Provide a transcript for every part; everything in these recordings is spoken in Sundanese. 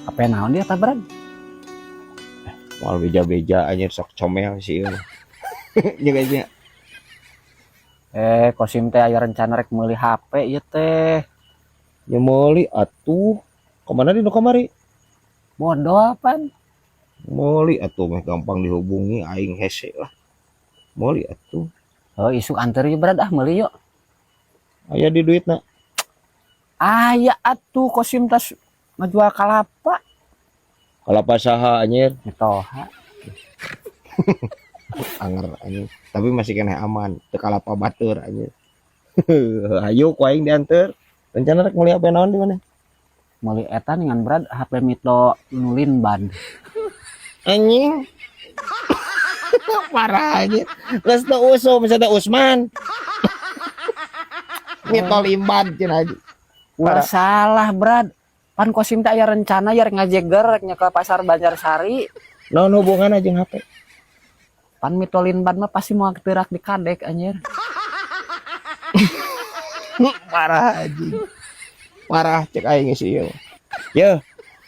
HP naon dia tabran? Moal beja-beja anjir sok comel sih ieu. Nya guys nya. Kosim teh aya rencana rek meuli HP ieu teh. Ya meuli atuh. Kemana di nu kamari? Modal pan. Meuli atuh meh gampang dihubungi aing hese lah. Meuli atuh. Oh, isuk anter ieu Brad ah meuli yuk. Aya di duitna. Aya atuh Kosim tas ngajual kalapa. Kalapa saha anjir? Mitoha. Anger anjir. Tapi masih keneh aman, teu kalapa batur anjir. Ayo ku aing dianter. Rencana rek meuli HP naon di mana? Meuli eta dengan Brad HP Mito nu Linban. Anjing. Parah anjir. Geus teu usum misalnya Usman. Mito Limban cenah anjing. Ulah salah Brad. Pan Kosim teh aya rencana ya rek ngajeger rek nyekel pasar Banjarsari. Naon hubunganna jeung HP? Pan Mito Linban mah pasti moal teurak di kadek anjir. Parah anjing. Parah cek aing sih ieu. Ye,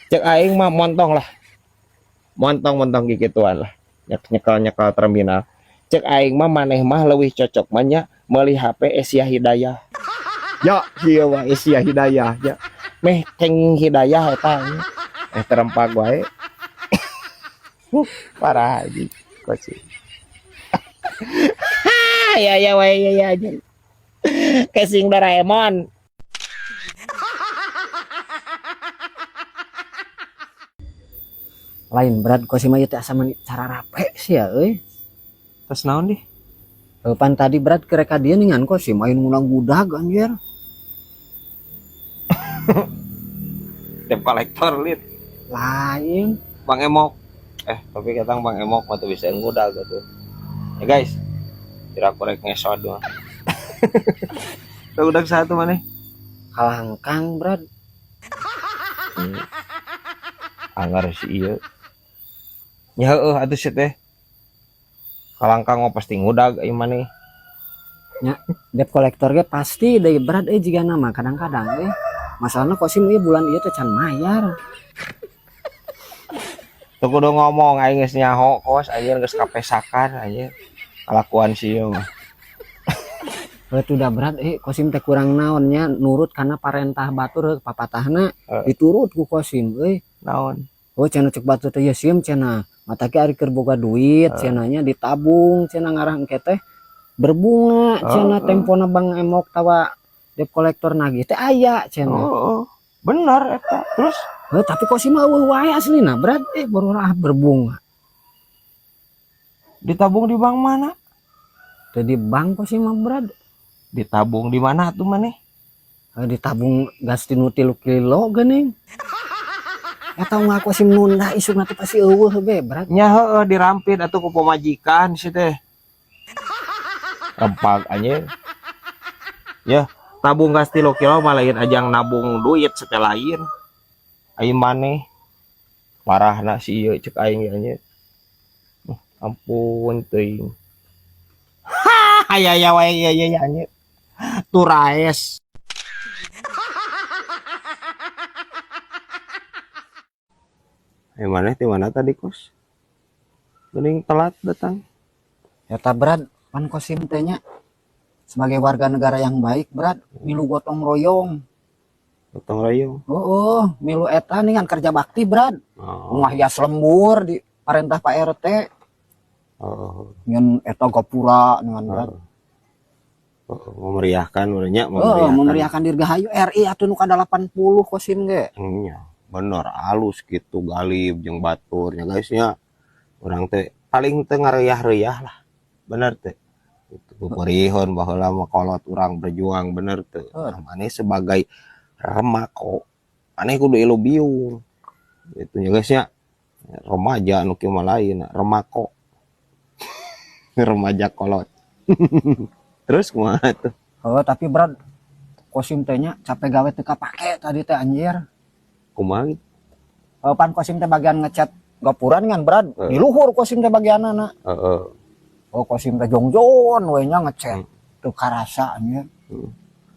cek aing mah montong lah. Montong-montong gigituan lah. Nyekel-nyekel terminal. Cek aing mah maneh mah leuwih cocok mah nya meuli HP Asia Hidayah. Ya, ieu mah Asia Hidayah ya. Meh kenging hidayah eta anjing. Terempag wae. Parah anjing. Koci. Ya ya wae ya ya anjing. Casing Doraemon. Lain Brad Kosim mah ieu teh asa meni cara rape sih ya euy. Terus naon deh? Pan tadi Brad ke reka dia ningan Kosim main ngulang gudag anjir. Debt collector lit. Lain. Bang Emok. Tapi katang Bang Emok mah teu bisa ngudag atuh. Ya guys. Kira korek ngesot mah. Udah satu maneh. Kalangkang Brad. Anggar si ieu. Ya heueuh atuh sih teh. Kalangkang mah pasti ngudag ieu maneh. Nya, debt collector ge pasti deui Brad euy jiga nama kadang-kadang euy. Masalahna Kosim ieu bulan ieu teh can mayar. Teu kudu ngomong aing geus nyaho kos anjir geus kapesakan anjir. Kalakuan si ieu mah. Heuh udah Brad Kosim teh kurang naon nya nurut kana parentah batur papatahna diturut ku Kosim euy. Naon? Oh cenah cek batur teh ye sim cenah. Mata ge ari keur boga duit cenahnya ditabung cenah ngarah engke teh berbunga cenah tempona Bang Emok tawa debt collector nagih teh aya cenah. Heeh. Bener eta. Terus? Heuh tapi Kosim mah eueuh wae aslina Brad baru ah berbunga. Ditabung di bank mana? Teu di bank Kosim mah Brad. Ditabung di mana tuh maneh? Ditabung gas tinu 3 kilo geuning. Eta mah Kosim nunda isukna teh pasti eueuh be Brad. Nya heueuh dirampit atuh ku pamajikan si teh. Rempag anjir. Ya, tabung gas 3 kilo mah lain ajang nabung duit sete lain. Aing maneh parahna si ieu cek aing ge anjir. Ampun teuing. Aya aya wae ya ya ya anjir. Turaes. Maneh di mana tadi kos? Mending telat datang. Eta Brad, pan Kosim teh nya sebagai warga negara yang baik Brad, milu gotong royong. Gotong royong. Heeh, milu eta ningan kerja bakti Brad. Oh. Rumah hias lembur di parentah Pak RT. Oh. Nyen eta gapura ningan Brad. Oh. Oh, memeriahkan urangnya, Oh, memeriahkan. memeriahkan Dirgahayu RI atuh nu ka 80 Kosim ge. Nya, bener alus gitu galib jeung batur nya guys nya. Urang teh paling teu ngareuah-reuah lah. Bener teh. Itu pupurihun baheula mah kolot urang berjuang bener teh. Heeh. Nah, maneh sebagai remako, maneh kudu ilu biung. Itu nya guys nya. Remaja nu kieu mah lain, remako. Remaja kolot. Terus kumaha tuh? Oh, tapi Brad Kosim teh nya capek gawe teu kapake tadi teh anjir. Kumaha gitu? Oh, pan Kosim teh bagian ngecat gapuran kan Brad. Di luhur Kosim teh bagianana. Heeh. Oh, Kosim teh jongjon we nya ngecat. Teu karasa anjir.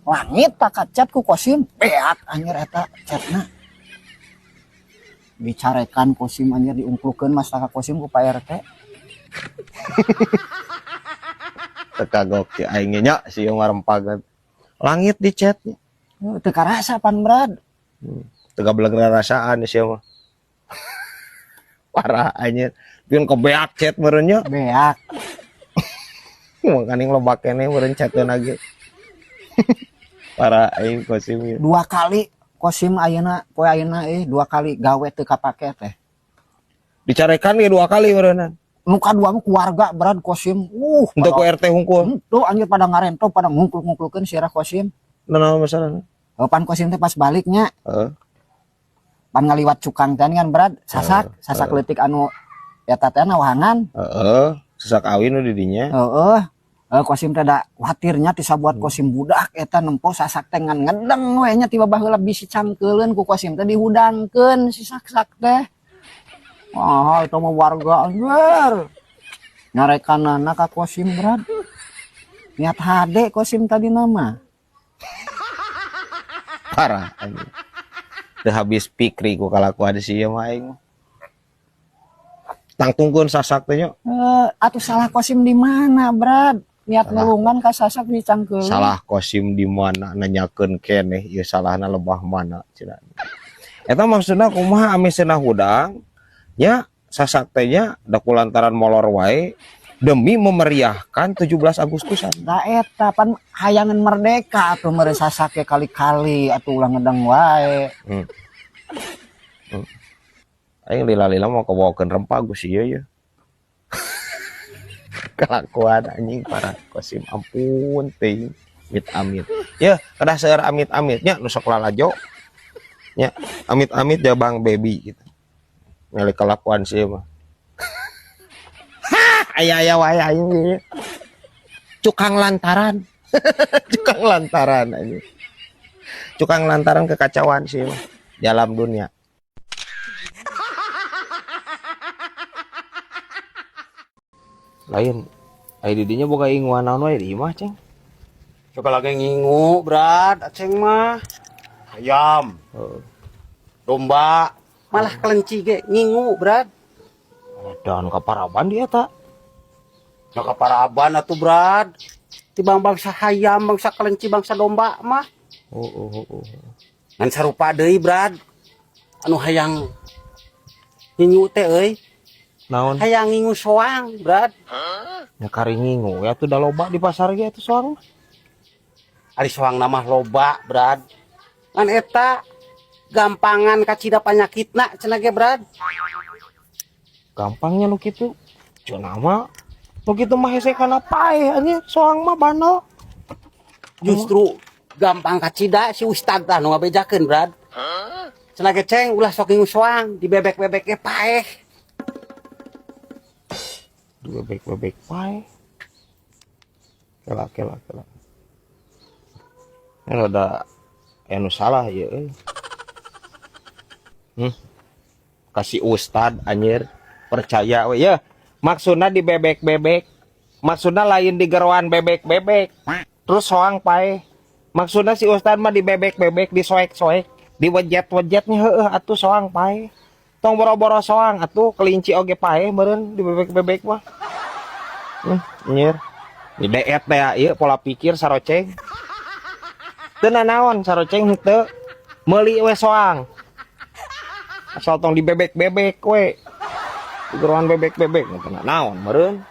Langit tak kacat ku Kosim, beak anjir eta catna. Dicarekan Kosim anjir, diungklukeun mastaka Kosim ku Pak RT. Teu kagok si aing ge nya, si ieu marempag. Langit di chat. Teu karasa pan, Brad. Teu gablek rarasaan si ieu mah. Parah anjir. Pieun kebeak chat meureun nya. Beak. Makaning loba keneh meureun chateun lagi. Parah aing Kosim ieu. Dua kali Kosim ayeuna poe ayeuna dua kali gawe teu kapake teh. Dicarekan ge dua kali meureunna. Nu kadua mah keluarga, Brad, Kosim. Untuk ku RT hungkul. Tuh anjir pada ngarento, pada ngungkluk-ngungklukeun sirah Kosim. Naon masalahna? Oh, pan Kosim teh pas baliknya. Heeh. Pan ngaliwat cukang teh kan, Brad, sasak, sasak leutik anu eta teh nawahangan. Heeh, sasak awin nu di dinya. Heeh. Kosim teh da kuatirnya ti sabuat Kosim budak eta nempo sasak teh ngan ngedeng we nya, tiba baheula bisi cangkeuleun ku Kosim teh dihudangkeun si saksak teh. Wah, itu mah warga anjir. Nyarekanana ka Kosim, Brad. Niat hade Kosim tadi nama. Parah anjing. Teu habis pikri ku kalakuan si ieu mah aing. Tangtungkeun sasak teh nya. Atuh salah Kosim di mana, Brad? Niat nulungan ka sasak dicangkeuleun. Salah Kosim di mana nanyakeun keneh ieu salahna lebah mana cenah. Eta maksudna kumaha ame cenah hudang? Nya sasak teh nya da kulantaran molor wae demi memeriahkan 17 Agustusan. Da eta pan hayangan merdeka atuh mere sasak ge kali-kali atuh ulah ngedeng wae. Aing lila-lila mau kebawakeun rempah geus ieu ye. Kelakuan anjing parah Kosim ampun teuing. Amit-amit. Ya, kedah seueur amit-amitnya nu sok lalajo. Nya, amit-amit ja Bang Baby gitu. Ngali kelakuan sih mah. Hah, aya-aya wae aing ieu. Cukang lantaran. Cukang lantaran anjing. Cukang lantaran kekacauan sih mah di alam dunia. Lain, ai di dinya boga inguan naon wae di imah, Ceng? Coba lagi ngingu, Brad, Aceng mah. Ayam. Heeh. Domba, malah kelenci ge ngingu, Brad. Dan kaparaban dia tak? Ya kaparaban atuh, Brad. Tibang bangsa hayam, bangsa kelenci, bangsa domba mah. Oh. Ngan sarupa deui, Brad. Anu hayang ngingu teh euy. Naon? Hayang ngingu soang, Brad. Ya kari ngingu ya tuh da loba di pasar ge atuh soang. Ari soang mah loba, Brad. Ngan eta gampangan kacida panyakitna cenah ge, Brad. Gampangnya nu kitu. Cenah mah nu kitu mah hese kana paeh anjir, soang mah bandel. Justru gampang kacida si ustad tah nu ngabejakeun, Brad. Cenah ge ceng ulah sok ngingu soang, dibebek-bebek ge paeh. Dibebek-bebek paeh. Kela kela kela. Ini rada anu salah ya euy. Kasih ustad anjir percaya we ya. Maksudna di bebek-bebek. Maksudna lain di geroan bebek-bebek. Terus soang paeh. Maksudna si ustad mah di bebek-bebek, disoek-soek, diwejet-wejetnya heueuh atuh soang paeh. Tong boro-boro soang atuh kelinci oge paeh meureun di bebek-bebek mah. Anjir. Di deet teh ieu pola pikir saroceng. Teu nanaon saroceng henteu meuli we soang. Asal tong di bebek-bebek we. Di geroan bebek-bebek teu nanaon meureun.